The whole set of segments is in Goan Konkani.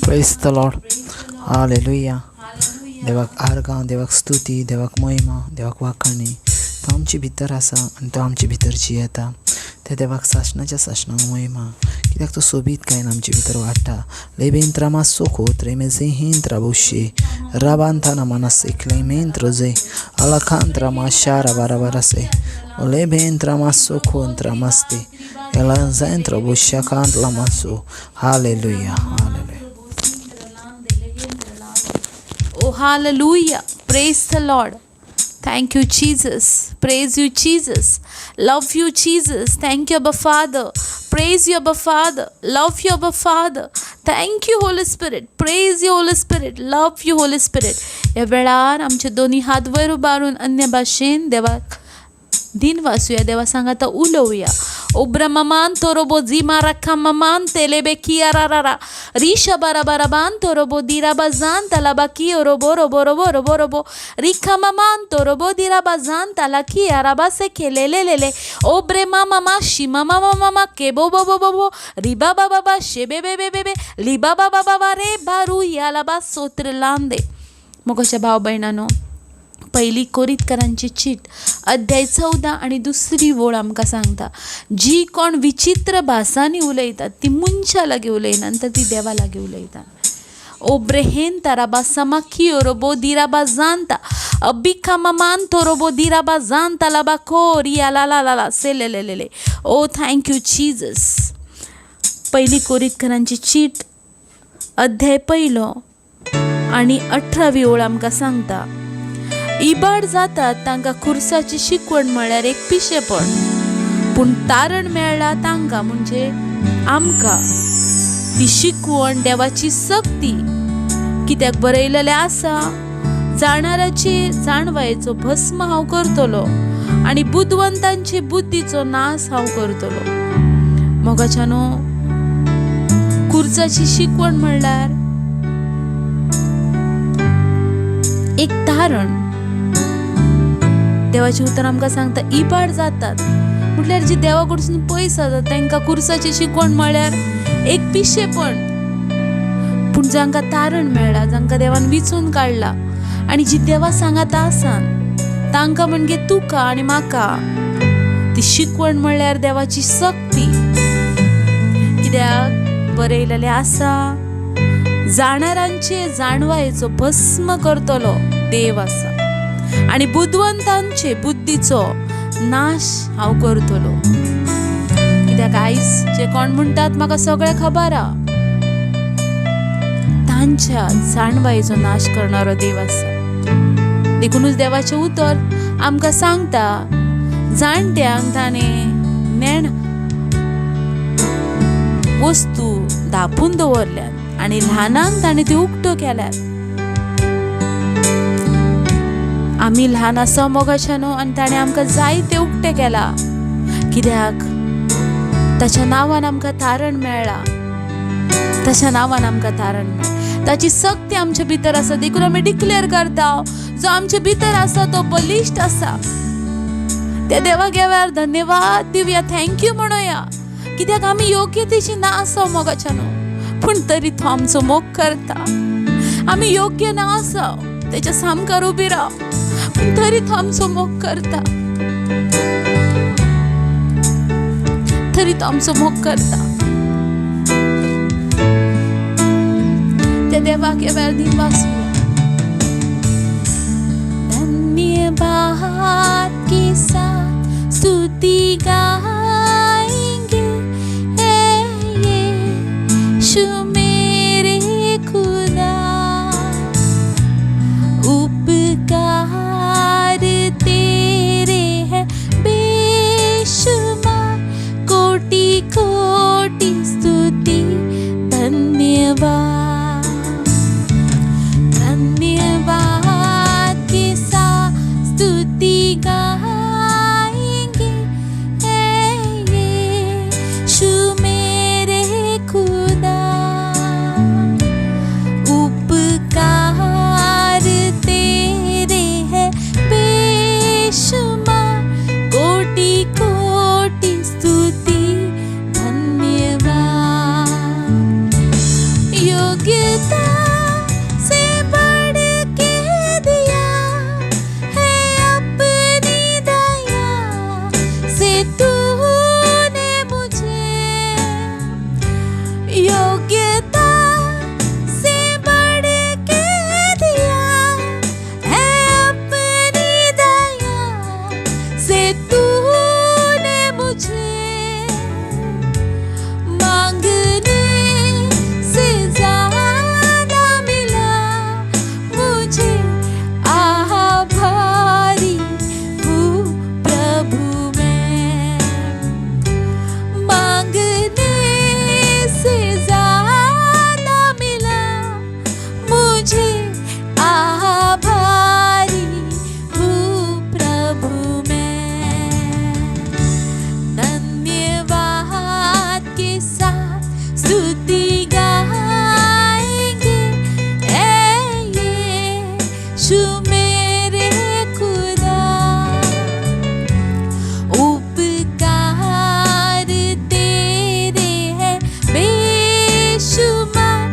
Praise the Lord. Hallelujah. देवाक आर्गां, देवाक स्तुती, देवाक महिमा, देवाक वाखाणी. तो आमचे भितर आसा आनी तो आमचे भितर जियेता. त्या देवाक सासणाच्या सासणाक महिमा, कित्याक तो सोबीतकायेन आमचे भितर वाडटा. लेबेंत्रा मासोखो त्रेमेझेहेंत्रा बोशे राबांताना मानासे क्लेमेंत्रोजे अलाखांत्रा माशारा बाराबारासे लेबेंत्रा मासोखोंत्रा मास्ते एलाझेंत्रा बोशाकांतला मासो. Hallelujah, hallelujah. Oh, hallelujah. Praise the Lord. Thank you, Jesus. Praise you, Jesus. Love you, Jesus. Thank you, Abba Father. Praise you, Abba Father. Love you, Abba Father. Thank you, Holy Spirit. Praise you, Holy Spirit. Love you, Holy Spirit. ह्या वेळार आमचे दोनी हात वयर उबारून अन्य भाशेन देवाक दिन वाचुया, देवा सांगाता उलोवया. ओब्रममान तोरोबो झिमा रखममान तेलेबे किया रिशा बारा बाराबान तोरोबो दिराबा जान तलाबा की रोबो रोबो रोबो रोबो रोबो रिखममान तोरोबो दिराबा जान तला की अराबा से खेले ले ले ले ओब्रे मामा मा शिमा मामा मामा के बो बो बो बो बो रिबा बा बा बा शे बे बे बे बे बे लिबा बा बा बा बा रे बारू याला सोत्र लांदे. मोगाच्या भाव भयणानो, पयली कोरीतकरांची चीट अध्याय 14 आनी दुसरी वळ आमकां सांगता, जी कोण विचित्र भासांनी उलयतात ती मनशां लागीं उलयना तर ती देवा लागीं उलयता. ओब्रेहेन ताराबा समाखी रोबो दिराबा जांता अबिखा मामान तोरोबो दिराबा जांता लाबा कोरिया ला ला ला ला से ले ले ले ले. ओ thank you Jesus. पयली कोरीतकरांची चीट अध्याय 1 आनी 18वी ओळ आमकां सांगता, इबाड जातात तांकां खुर्साची शिकवण म्हळ्यार एक पिशेपण, पूण तारण मेळ्ळा तांकां म्हणजे आमकां ती शिकवण देवाची सक्ती. कित्याक बरयलेलें आसा, जाणाराची जाणवायेचो भस्म हांव करतलो आनी बुदवंतांची बुद्धीचो नाश हांव करतलो. मोगाच्यानो, खुर्साची शिकवण म्हणल्यार एक तारण. देवाचें उतर आमकां सांगता, इबाड जातात म्हटल्यार जी देवा कडसून पयस जातात तांकां खुर्साची शिकवण म्हळ्यार एक पिशेपण, पूण जांकां तारण मेळ्ळां, जांकां देवान विचून काडला आनी जी देवा सांगाता आसान तांकां म्हणजे तुका आनी म्हाका ती शिकवण म्हळ्यार देवाची सक्ती. कित्याक बरयलेलें आसा, जाणारांचे जाणवायेचो भस्म करतलो देव आसा आनी बुदवंतांचे बुद्धीचो नाश हांव करतलो. कित्याक आयज जे कोण म्हणटात म्हाका सगळें खबर आ, तांच्या जाणवायेचो नाश करणारो देव आसा. देखुनूच देवाचें उतर आमकां सांगता, जाणट्यांक ताणें नेण वस्तू धांपून दवरल्यात आनी ल्हानांक ताणें त्यो उक्त्यो केल्यात. आमी ल्हान आसा मोगाच्यानो आनी ताणें आमकां जायते उक्तें केलां, कित्याक ताच्या नांवान आमकां तारण मेळ्ळां, ताच्या नांवान आमकां तारण मेळ्ळां, ताची सक्ती आमचे भितर आसा. देखून आमी डिक्लेअर करता, जो आमचे भितर आसा तो बलिश्ट आसा. त्या देवाक ह्या वेळार धन्यवाद दिवया, thank you म्हणुया, कित्याक आमी योग्यतेची ना आसा मोगाच्यानो, पूण तरी तो आमचो मोग करता. आमी योग्य ना आसा तेच्या सामकार उबी राव, पूण तरी तो आमचो मोग करता, तरी तो आमचो मोग करता. त्या देवाक ह्या वेळार दिनवास. धन्यवाद के साथ स्तुति गाएंगे, ऐ यीशु मेरे खुदा, उपकार तेरे है बेशुमार, कोटि कोटि स्तुति धन्यवाद. धन्यवाद के साथ स्तुति गाएंगे, ऐ यीशु मेरे खुदा, उपकार तेरे है बेशुमार, कोटि कोटि स्तुति धन्यवाद. योग्यता से बढ़ के दिया है अपनी दया से तूने मुझे। योग्यता से बढ़ के दिया है अपनी दया से तूने मुझे। मांगने से ज्यादा मिला मुझे, आभारी हूँ प्रभु मैं। मांगने से ज्यादा मिला मुझे, आभारी हूँ प्रभु मैं। धन्यवाद के साथ स्तुति गाएंगे, ऐ यीशु मेरे खुदा। उपकार तेरे हैं बेशुमार,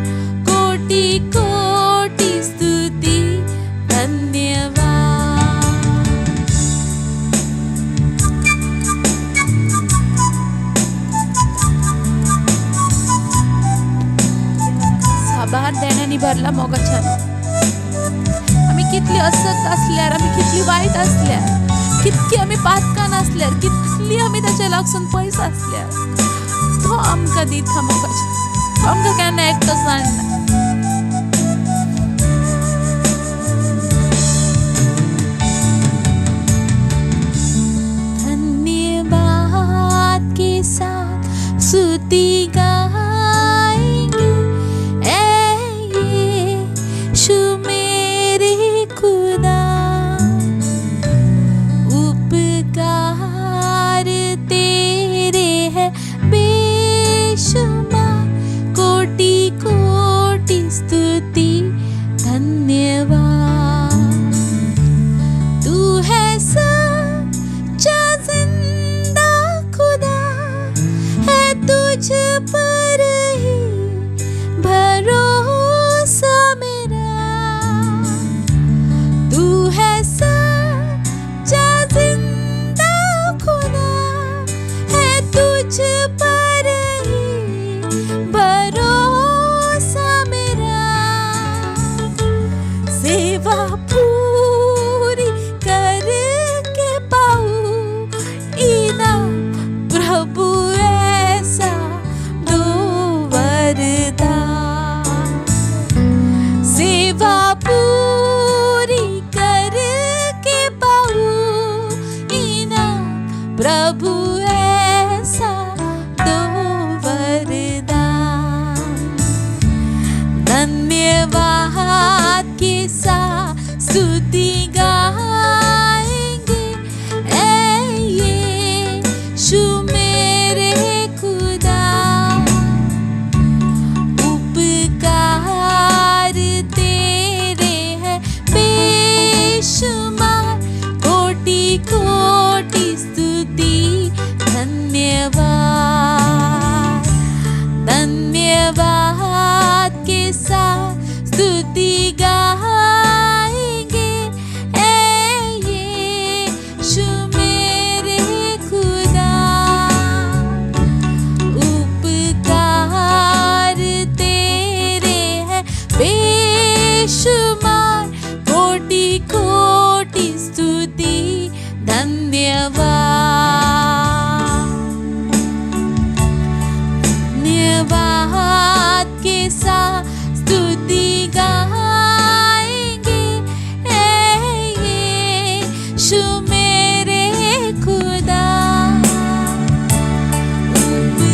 कोटि कोटि स्तुति धन्यवाद। साबार देण्यांनी भरला मोगाच्यान। आमी कितली असक्त आसल्यार, आमी कितली वायट आसल्यार, कितकी आमी पातकान आसल्यार, कितली आमी ताच्या लागसून पयस आसल्यार, तो आमकां दिता मोगाच्यान। तो आमकां केन्ना एकटो सांडना। धन्यवाद के साथ स्तुति गाएंगे, ऐ यीशु मेरे खुदा। उपकार तेरे हैं बेशुमार, कोटि कोटि स्तुति धन्यवाद। तू है सच्चा जिंदा खुदा, है तुझ पर ही भरोसा मेरा। तू है सच्चा जिंदा खुदा, है तुझ पर ही भरोसा मेरा। सेवा पूरी करके पाऊँ इनाम प्रभु ऐसा दो वरदान। सेवा पूरी करके पाऊँ इनाम प्रभु ऐसा दो वरदान। धन्यवाद के साथ स्तुति गाएंगे, ऐ यीशु मेरे खुदा। उपकार तेरे हैं बेशुमार, कोटि कोटि स्तुति धन्यवाद। धन्यवाद के साथ स्तुति गाएंगे, ऐ यीशु मेरे खुदा। उपकार तेरे हैं बेशुमार, कोटि कोटि स्तुति धन्यवाद। धन्यवाद के साथ स्तुति गाएंगे, ऐ यीशु मेरे खुदा।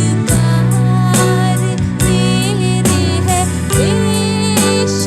उपकार तेरे हैं बेशुमार,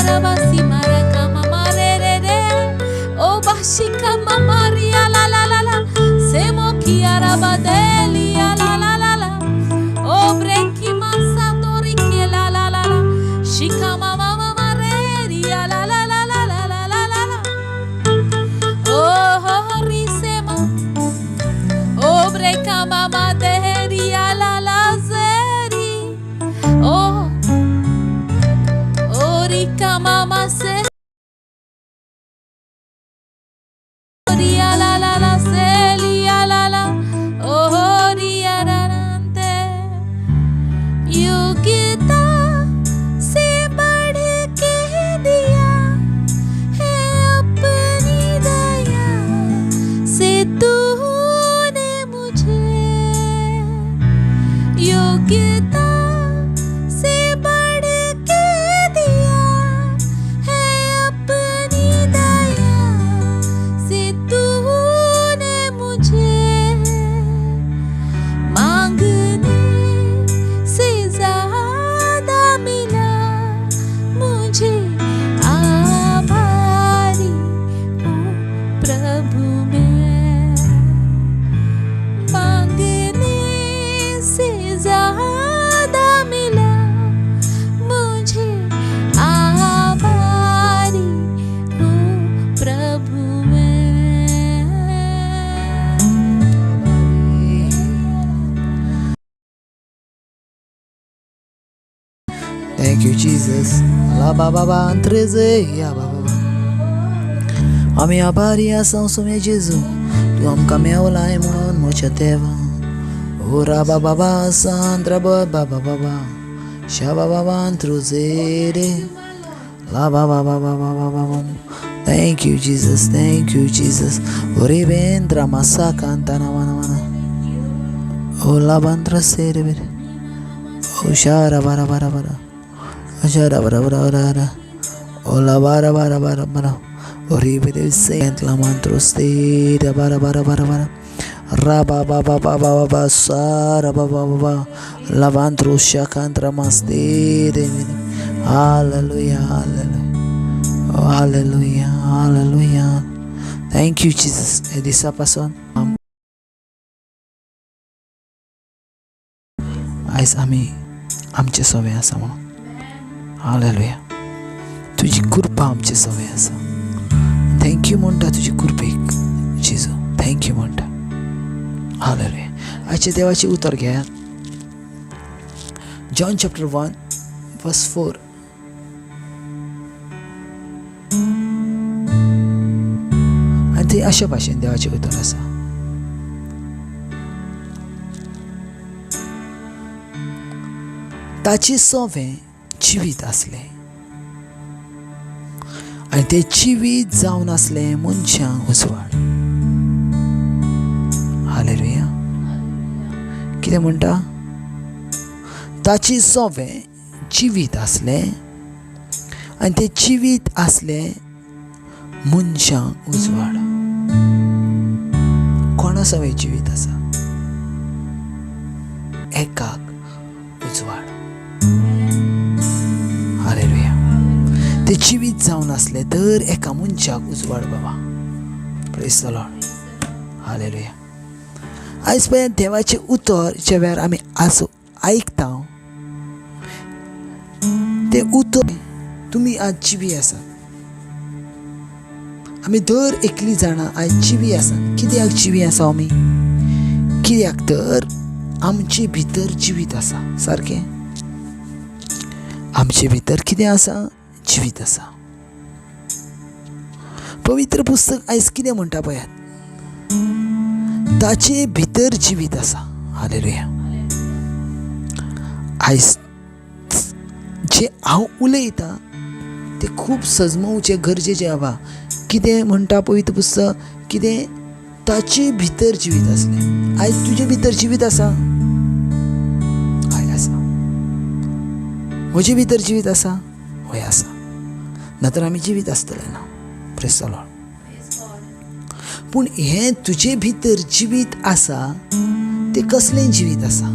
Rabasi maraka mama re re re. O bashika mama ria la la la la. Semo kia rabadelia la la la la. O breki masatori ke la la la la. Shika mama mama re ria la la la la la la la la la. Oh risema. O breka mama deria la la zeri. Oh Orika mama se ria la la la selia la la. Oh ria rante. योग्यता से बढ़ के दिया है अपनी दया से तूने मुझे। योग्यता से बढ़ के दिया है अपनी दया से तूने मुझे। मांगने से ज्यादा मिला मुझे, आभारी हूँ प्रभु मैं। मांगने से ज्यादा मिला मुझे, आभारी हूँ प्रभु मैं। Thank you, Jesus. La ba ba ba antreze ya ba ba ba. आमी आभारी आसा सोम्या जेजू, तूं आमकां मेवलाय म्हणून म्हज्या देवा. ओ रा बा बा बा सांद्रा बा बा बा बा बा शा बा बा बा अंत्रुजे रे ला बा बा बा बा बा बा बा बा. Thank you, Jesus. Thank you, Jesus. Ore vendra masaka antana mana mana. O la bandra sere bere. O shara bara bara bara. O shara bara bara bara bara. O la bara bara bara bara. O ribere sent la mantro stera bara bara bara bara. Ra ba ba ba ba ba ba ba sara ba ba ba ba. La bandro shakantra mastere. Hallelujah, hallelujah. Oh, hallelujah, hallelujah. Thank you, Jesus. हे दिसा पासून आयज आमी आमचे सवे आसा म्हणून. हालेलुया. तुजी कृपा आमचे सवे आसा. Thank you म्हणटा तुजी कृपेक जेजू. Thank you म्हणटा. हालेलुया. आयचे देवाचें उतर घेयात. John chapter 1 verse 4. आनी थंय अशा भाशेन देवाचें उतर आसा. ताचें सोवें जिवीत आसलें आनी तें जिवीत जावन आसलें मनशांक उजवाड. हालेलुया. कितें म्हणटा? ताचें सोवें जिवीत आसलें आनी तें जिवीत आसलें मनशांक उजवाड. कोणा सवें जिवीत आसा? एकाक उजवाड. हालेलुया. तें जिवीत जावन आसलें तर एका मनशाक उजवाड बाबा. Praise the Lord. Hallelujah. आयज पळय देवाचें उतर ज्या वेळार आमी आज आयकता तें उतर तुमी आज जिवी आसात. आमी दर एकली जाणां आयज जिवी आसात. कित्याक जिवी आसा आमी? कित्याक तर आमचे भितर जिवीत आसा. सारकें आमचे भितर कितें आसा? जिवीत आसा. पवित्र पुस्तक आयज कितें म्हणटा पळयात. ताचे भितर जिवीत आसा. हालेलुया. आयज जें हांव उलयतां तें खूब सजमोवचें गरजेचें आबा. कितें म्हणटा पवित्र पुस्तक? कितें? ताचे भितर जिवीत आसलें. आयज तुजे भितर जिवीत आसा? हय आसा. म्हजे भितर जिवीत आसा? हय आसा. ना तर आमी जिवीत आसतले ना. Praise the Lord. पूण हें तुजे भितर जिवीत आसा तें कसलें जिवीत आसा?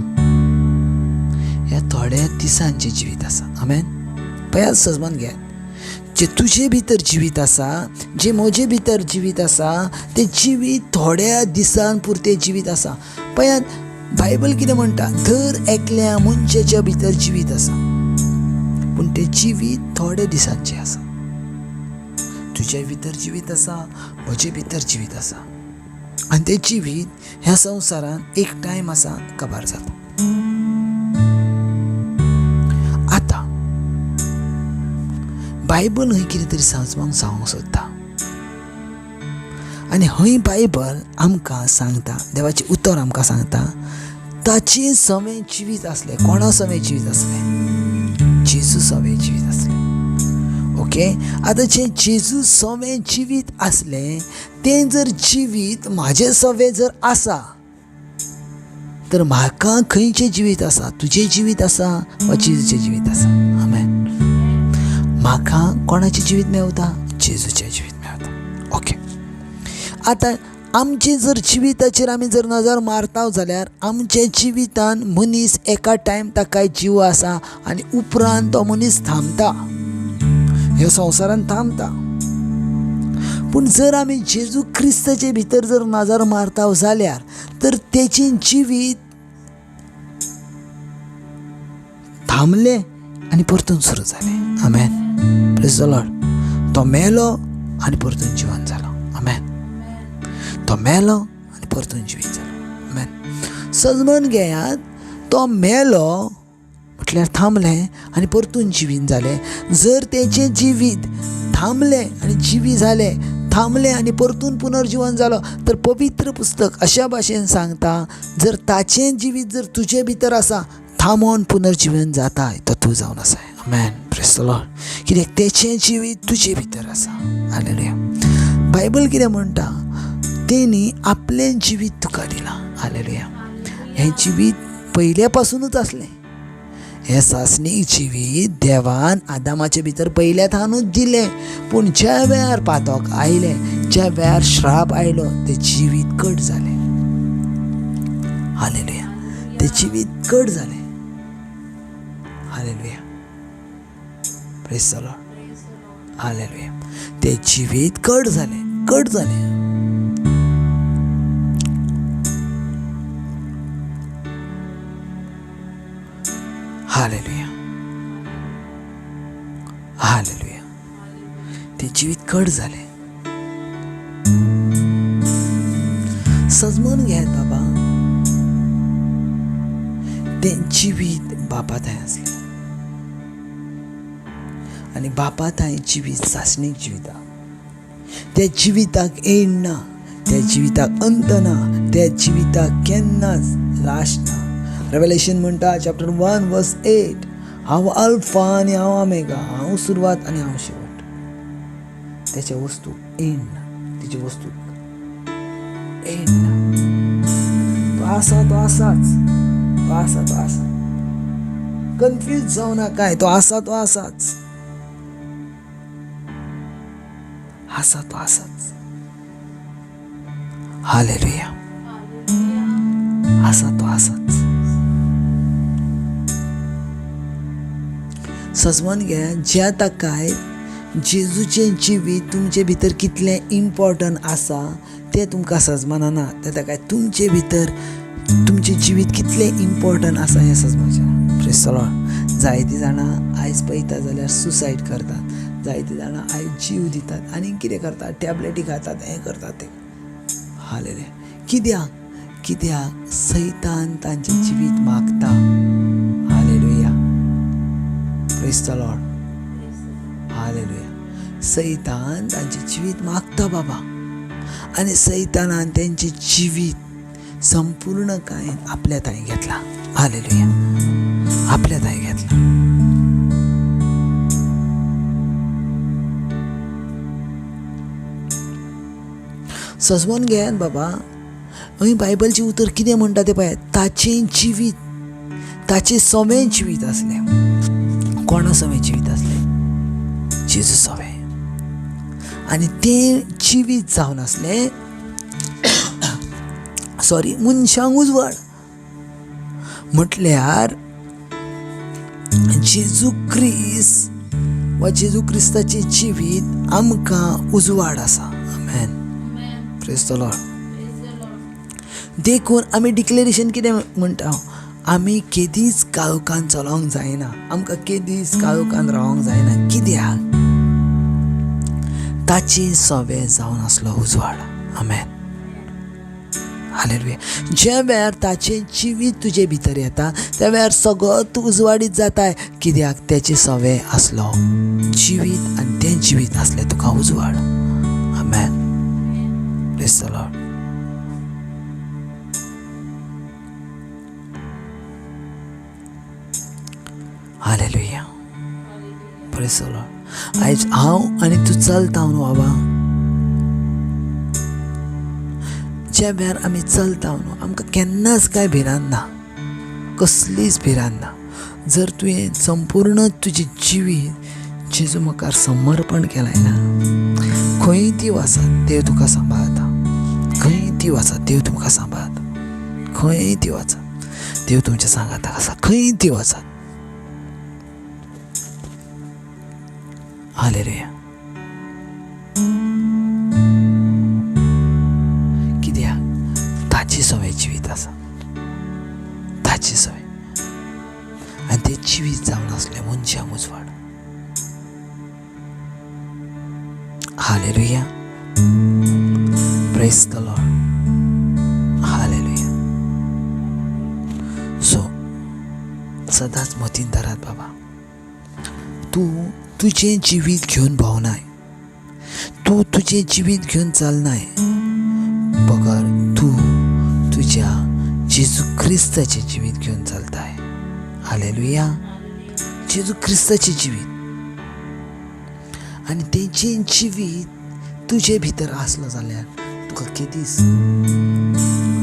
ह्या थोड्या दिसांचें जिवीत आसा. आमेन. पळयात, सजमान घेयात. जें तुजे भितर जिवीत आसा, जें म्हजे भितर जिवीत आसा, तें जिवीत थोड्या दिसां पुरतें जिवीत आसा. पळयात बायबल कितें म्हणटा, दर एकल्या मनशाच्या भितर जिवीत आसा, पूण तें जिवीत थोड्या दिसांचें आसा. तुजे भितर जिवीत आसा, म्हजे भितर जिवीत आसा, आनी तें जिवीत ह्या संवसारांत एक टायम आसा काबार जाता. आतां बायबल हय कितें तरी सांजवांक सांगूंक सोदता, आनी हय बायबल आमकां सांगता, देवाचें उतर आमकां सांगता, ताचें सवें जिवीत आसलें. कोणा सवें जिवीत आसलें? जेजू सवें जिवीत आसलें. ओके, आतां जें जेजू सवें जिवीत आसलें तें जर जिवीत म्हाजें सवें जर आसा तर म्हाका खंयचें जिवीत आसा? तुजें जिवीत आसा वा जेजूचें जिवीत आसा? आमेन. म्हाका कोणाचें जिवीत मेवता? जेजूचें जिवीत मेवता. ओके, आतां आमचें जर जिविताचेर आमी जर नजर मारता जाल्यार आमच्या जिवितान मनीस एका टायम ताका जीव आसा आनी उपरांत तो मनीस थांबता, ह्या संवसारान थांबता. पूण जर आमी जेजू क्रिस्ताचे भितर जर नजर मारता जाल्यार तर तेचें जिवीत थांबलें आनी परतून सुरू जालें. आमेन. Praise the Lord. तो मेलो आनी परतून जिवन जालो. आमेन. तो मेलो आनी परतून जिवीत जालो. आमेन. सजमन घेयात, तो मेलो म्हटल्यार थांबलें आनी परतून जिवीत जालें. जर तेचें जिवीत थांबलें आनी जिवी जालें, थांबलें आनी परतून पुनर्जिवन जालो, तर पवित्र पुस्तक अशा भाशेन सांगता, जर ताचें जिवीत जर तुजे भितर आसा, थांबोन पुनर्जिवन जाता, तो तूं जावन आसा. आमेन. Praise the Lord. कित्याक तेचें जिवीत तुजे भितर आसा. हालेलुया. बायबल कितें म्हणटा? तेणी आपलें जिवीत तुका दिलां. हालेलुया. हें जिवीत पयल्या पासुनूच आसलें. हें सासणीक जिवीत देवान आदामाचे भितर पयल्या थानूच दिलें, पूण ज्या वेळार पातक आयलें, ज्या वेळार श्राप आयलो, तें जिवीत कट जालें. हालेलुया. तें जिवीत कट जालें. Hallelujah. Praise the Lord. Hallelujah. तें जिवीत कट जालें, कट जालें. हालेलुया. हालेलुया. तें जिवीत कट जालें. सजमन घेयात बाबा, तें जिवीत बापा थंय आसलें आनी बापा थंय जिवीत सासणीक जिविता. त्या जिविताक एंड ना, त्या जिविताक अंत ना, त्या जिविताक केन्नाच लास्ट ना. रेवलेशन म्हणटा चॅप्टर 1 वर्स 8, हांव अल्फा आनी हांव ओमेगा, हांव सुरवात आनी हांव शेवट. त्याच्या वस्तू एंड ना, तिची वस्तू एंड ना. तो आसा तो आसाच, तो आसा तो आसा. कन्फ्यूज जावं नाकाय, तो आसा तो आसाच, आसा तो आसाच. हालेलुया. आसा तो आसाच. सजवन घे, ज्या ताकाय जेजूचें जिवीत तुमचे भितर कितलें इम्पॉर्टंट आसा तें तुमकां सजमाना ना, तें ताकाय तुमचे भितर तुमचें जिवीत कितलें इम्पॉर्टंट आसा हें सजमाचें. Praise the Lord. जायतीं जाणां आयज पळयता जाल्यार सुसायड करतात, जायतीं जाणां आयज जीव दितात, आनी कितें करतात, टॅबलेटी खातात, हें करतात तें. हालेलुया. कित्याक? कित्याक सैतान तांचें जिवीत मागता. Hallelujah. Praise the Lord. Hallelujah. सैतान तांचें जिवीत मागता बाबा, आनी सैतानान तेंचें जिवीत संपूर्ण कांय आपल्या थंय घेतला. हालेलुया. आपल्या थंय घेतला. सजवून घेयात बाबा. हय बायबलचें उतर कितें म्हणटा तें पळयात. ताचें जिवीत, ताचें सवें जिवीत आसलें. कोणा सवें जिवीत आसलें? जेजू सवें. आनी तें जिवीत जावन आसलें सॉरी मनशांक उजवाड. म्हटल्यार जेजू क्रिस्त वा जेजू क्रिस्ताचें जिवीत आमकां उजवाड आसा. आमेन. Praise the Lord. देखून आमी डिक्लेरेशन कितें म्हणटा, आमी केदीच काळोखान चलोवंक जायना, आमकां केदीच काळोखान रावंक जायना. कित्याक? ताची सवे जावन आसलो उजवाड. आमेन. हालेलुया. ज्या वेळार ताचें जिवीत तुजे भितर येता त्या वेळार सगळो तूं उजवाडीत जाताय. कित्याक? तेचें सवे आसलो जिवीत आनी तें जिवीत आसलें तुका उजवाड. आमेन. Praise the Lord. Hallelujah. Praise the Lord. आयज हांव आनी तूं चलता न्हू बाबा, ज्या वेळार आमी चलता न्हू आमकां केन्नाच कांय भिरांत ना, कसलीच भिरांत ना. जर तुवें संपूर्ण तुजें जिवीत जेजू मुखार समर्पण केलां ना, खंय ती वचत देव तुका सांबाळता, खंय ती वचत देव तुमकां सांबाळता, खंय ती वचत देव तुमच्या सांगाताक आसा, खंय ती वचत. हालेलुया. कित्याक? ताची सवय जिवीत आसा, ताची सवय, आनी तें जिवीत जावन आसलें मनशांक उजवाड. Hallelujah. Praise the Lord. Hallelujah. So सदांच मतीन धरात बाबा, तूं तुजें जिवीत घेवन भोंवनाय, तूं तुजें जिवीत घेवन चलनाय, बगर तूं तुज्या जेजू क्रिस्ताचें जिवीत घेवन चलताय. हालेलुया. जेजू क्रिस्ताचें जिवीत आनी तेचें जिवीत तुजे भितर आसलो जाल्यार तुका केदीच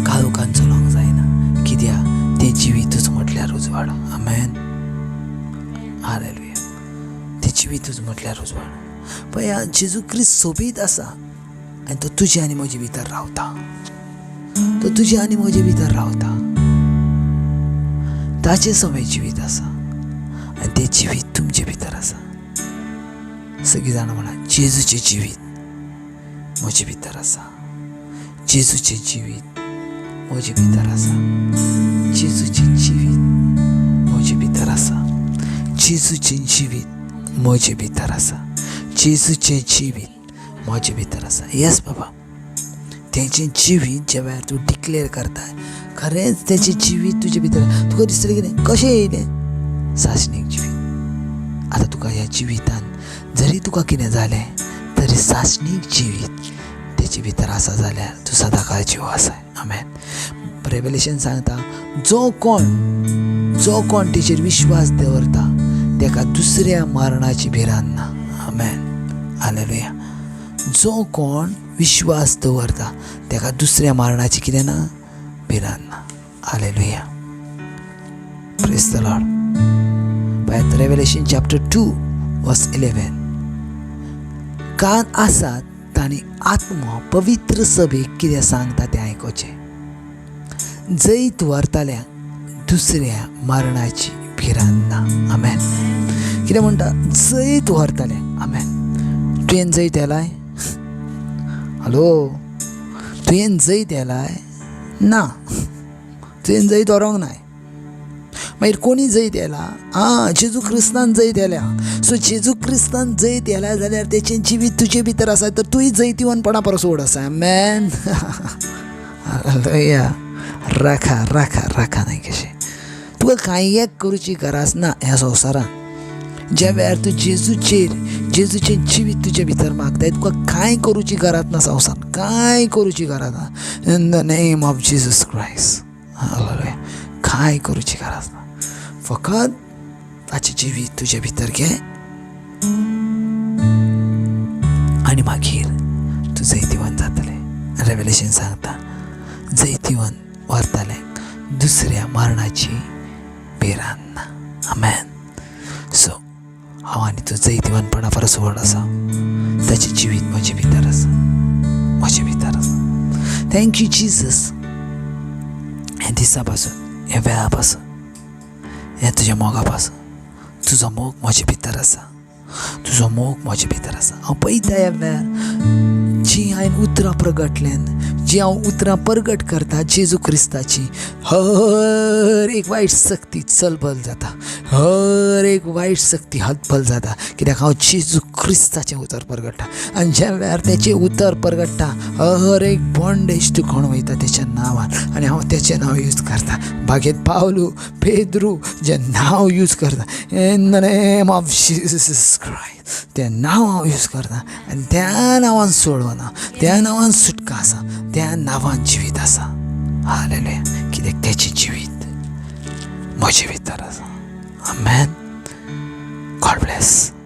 काळोखान चलोवंक जायना. कित्याक? तें जिवीतूच म्हटल्यार उजवाड. आमेन. हालेलुया. तें जिवीतूच म्हटल्यार उजवाड. पळया, जेजू क्रिस्त सोबीत आसा आनी तो तुजे आनी म्हजे भितर रावता, तो तुजे आनी म्हजे भितर रावता. ताचें सवय जिवीत आसा आनी तें जिवीत तुमचे भितर आसा. सगळीं जाणां म्हणा, जेजूचें जिवीत म्हजे भितर आसा, जेजूचें जिवीत म्हजे भितर आसा, जेजूचें जिवीत म्हजे भितर आसा, जेजूचें जिवीत म्हजे भितर आसा, जेजूचें जिवीत म्हजे भितर आसा. येस बाबा, तेचें जिवीत ज्या वेळार तूं डिक्लेर करताय, खरेंच तेचें जिवीत तुजे भितर तुका दिसतलें कितें, कशें येयलें? सासणीक जिवीत. आतां तुका ह्या जिवितान जरी तुका कितें जालें तरी सासणीक जिवीत तेचे भितर आसा जाल्यार तूं सदां काळ जीव आसाय. आमेन. रेवलेशन सांगता, जो कोण तेचेर विश्वास दवरता तेका दुसऱ्या मरणाची भिरांत ना. आमेन. हालेलुया. जो कोण विश्वास दवरता तेका दुसऱ्या मरणाची कितें ना, भिरांत ना. Hallelujah. Praise the Lord. पळयात रेवलेशन चॅप्टर 2 वर्स 11. कान आसात तांणी आत्मो पवित्र सभेक कितें सांगता तें आयकुचें. जैत व्हरतल्यांक दुसऱ्या मरणाची भिरांत ना. आमेन. कितें म्हणटा? जैत व्हरतल्यांक. आमेन. तुवें जैत येलाय? हॅलो, तुवें जैत येलाय? ना, तुवें जैत व्हरूंक नाय. मागीर कोणी जैत येला? आं, जेजू क्रिस्तान जैत येल्या. सो जेजू क्रिस्तान जैत येल्या जाल्यार तेचें जिवीत तुजे भितर आसा, तर तूंय जैतिवंतपणा परस व्हड आसा. आमेन. हालेलुया. राखा राखा राखा न्हय कशें तुका कांय एक करुची गरज ना ह्या संवसारांत. ज्या वेळार तूं जेजूचेर, जेजूचें जिवीत तुजे भितर मागताय, तुका कांय करुची गरज ना संवसारांत, कांय करुची गरज ना. In the name of Jesus Christ. Hallelujah. कांय करुची गरज ना, फकत ताचें जिवीत तुजे भितर घे आनी मागीर तूं जैतिवंत जातलें. रेवलेशन सांगता, जैतिवंत व्हरतलें दुसऱ्या मरणाची भिरांत ना. आमेन. सो हांव आनी तूं जैतिवंतपणा परस व्हड आसा. ताचें जिवीत म्हजे भितर आसा, म्हजे भितर आसा. Thank you Jesus. ह्या दिसा पासून, ह्या वेळा पासून, ह्या तुज्या मोगा पासून, तुजो मोग म्हजे भितर आसा. तुजो मोग म्हजे भितर आसा. हांव पळयता ह्या वेळार जीं हांवें उतरां प्रगटल्यान, जीं हांव उतरां परगट करता जेजू क्रिस्ताची, हर एक वायट सक्ती चलबल जाता, हर एक वायट सक्ती हतबल जाता, कित्याक हांव जेजू क्रिस्ताचें उतर परगट्टा. आनी ज्या वेळार तेचें उतर परगट्टा हर एक बॉन्डेज तुकोण वयता तेच्या नांवान. आनी हांव तेचें नांव यूज करता. बागेत पावलू पेद्रू जें नांव यूज करता, in the name of Jesus Christ, तें नांव हांव यूज करता. आनी त्या नांवान सोडवना, त्या नांवान सुटका आसा, त्या नांवान जिवीत आसा. हालेलुया. कित्याक तेचें जिवीत म्हजे भितर आसा. आमेन. God bless.